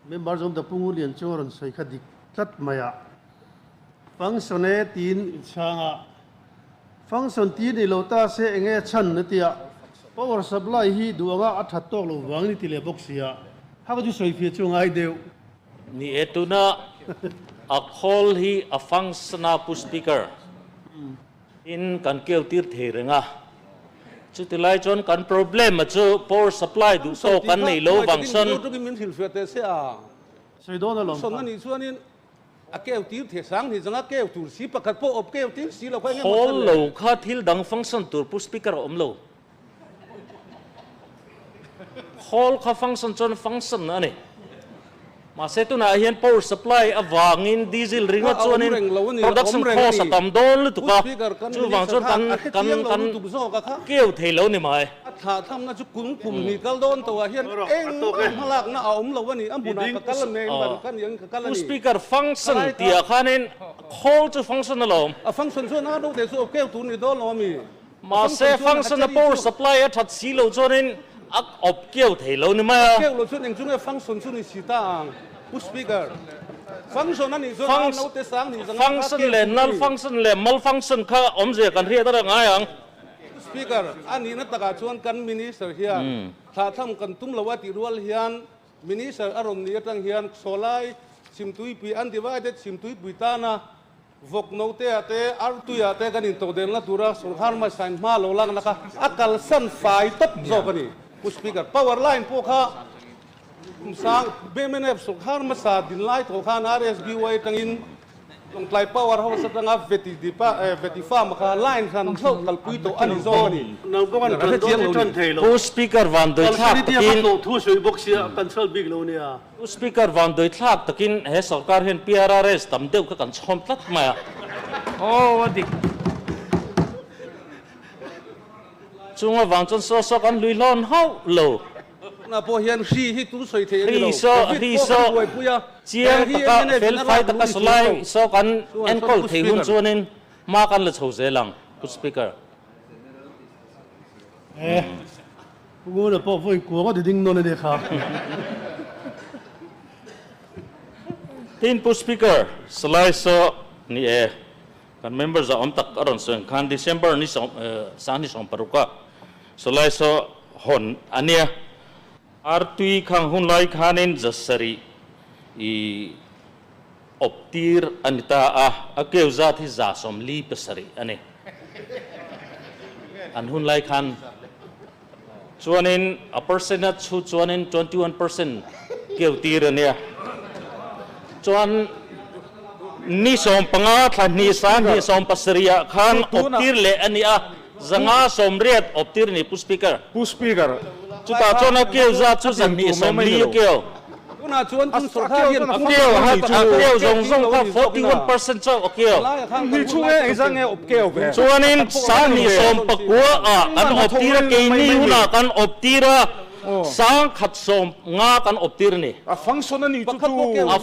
Member zawm ta Pu Ngulian chu a rawn sawi kha dik tlat mai a. Function e tiin i chhang a. Function ti ni lo ta se enge a chhan a tia. Power supply hi duh anga a that tawk lo vangin i ti leh bawk sia. Haka chu sawi fiah chu ngai deuh. Ni e tuna a khawl hi a function a Pu Speaker in kan keu tir thei reng a. Chuti lai chuan kan problem a chu power supply duh tawk kan nei lo vang sawn. Sawi dawn alawm kha. A keu tir thei sang ni zanga keu tur si pakhat pawh awp keu tir si lo kha enge maw Hawl lo kha thil dang function tur pu speaker a awm lo. Hawl kha function chuan function a ni. Mahse tunah hian power supply avangin diesel ringawt chuanin production cost a tam dawn lutuk a, chuvang chuan kan kan kan keu thei lo ni mai. A thlah thamna chu kum kum hnih kal dawn tawh ah hian eng hmalakna a awm lo a ni, a hmunah ka kal a nei ban ka ni ang ka kal a Pu ni. Speaker, function tih ah khanin khawl chu function alawm. A function chuan a do te chu keu tur ni dawn lo a mi? Mahse function a power supply a that si lo chuanin a awp keu thei lo ni mai a. A keu lo chuan eng chu nge function chu ni si ta ang Pu Speaker. Function a nih chuan a naute sang nih zanga kha keu Function leh tur null ni. function leh malfunction kha awmzia kan hriat a ngai ang. Speaker, A nihna takah chuan kan Minister hian thlahthlam kan tum lo a tih rual hian Minister a rawn nih atang hian Sawlai Chhimtuipui Undivided Chhimtuipui tana vawk notea te artuia te kan intodelna tura sorkar hmasain hma lo lakna kha a kalsan fai tawp zawk a ni. Pu Speaker, Power line pawh kha kum sang mnf sorkar hmasa din lai tawh khan RSBY atangin Lawngtlai Power House atanga Veti Depa Veti Farm kha line hran hlauh kalpui tawh a ni zawk a ni. Nang pawh kan tan dawn hi tan thei lo. Pu Speaker van dawi thlak takin. Thu sawi bawk sia kan chhal bik lo nia. Pu Speaker van dawi thlak takin he sorkar hian PRRS tam deuh kha kan chhawm tlat mai a. Aw a dik. Chung avang chuan saw saw kan hlui hlawn hauh lo. Tunah pawh hian hri hi tu sawi thei a ni lo. Hri saw, Covid hri pawh saw kan buaipui a, chiang he hri taka MNF in fel a fai lak taka luh ni saw lai chuang lo. saw kan Chuan saw enkawl Pu thei hun Speaker. chuanin hma kan la chho zel ang, Pu Speaker. E, Pu Nguna pawh vawi kuang a ti ding nawn a nia kha. Tin, Pu Speaker, salai saw ni e, kan member za awm tak a rawn sawi ang khan December ni sawm, 26 a Sawlai saw hawn a nia. Artui khang hun lai khanin zasarih i awp tir a ni ta a, a keu zat hi 47 a ni. An hun lai khan chuanin a percent a chhut chuanin 21% keu tir a nia. Chuan ni 15 thla hnih 27 ah khan awp tir leh a ni a. 580 awp tir ni Pu Speaker. Pu Speaker. Chutah chuan a keu zat chu 240 a keu. Tunah chuan tun sorkar hian A keu a keu zawng zawng kha 41% chauh a keu. Ni chu nge engzah nge awp keu ve. Chuanin 29 ah kan awp tir a keini hunah kan awp tir a. 115 kan awp tir a ni. A function a ni chu chu. A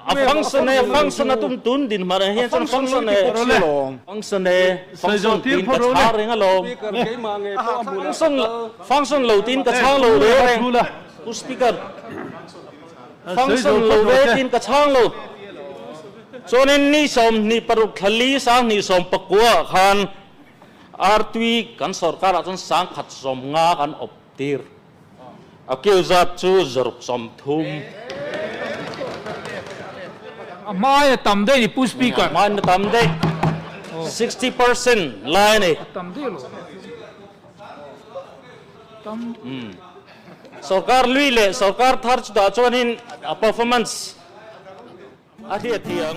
a function e, function a tum tun din hmar ah hian chuan function e, function e, function tiin ka chhang reng alawm. Function function lo tiin ka chhang lo reng reng. Pu Speaker, function lo ve tiin ka chhang lo. Chuanin ni 26 thla li 2019 ah khan artui kan sorkar ah chuan 150 kan awp Tir. A keu zat chu 630. A hmai a tam daih ni Pu Speaker. A hmai a tam daih. 60% lai a ni. A tam daih lo. Tam. Sorkar lui leh sorkar thar chutah chuanin a performance a hriat thiam.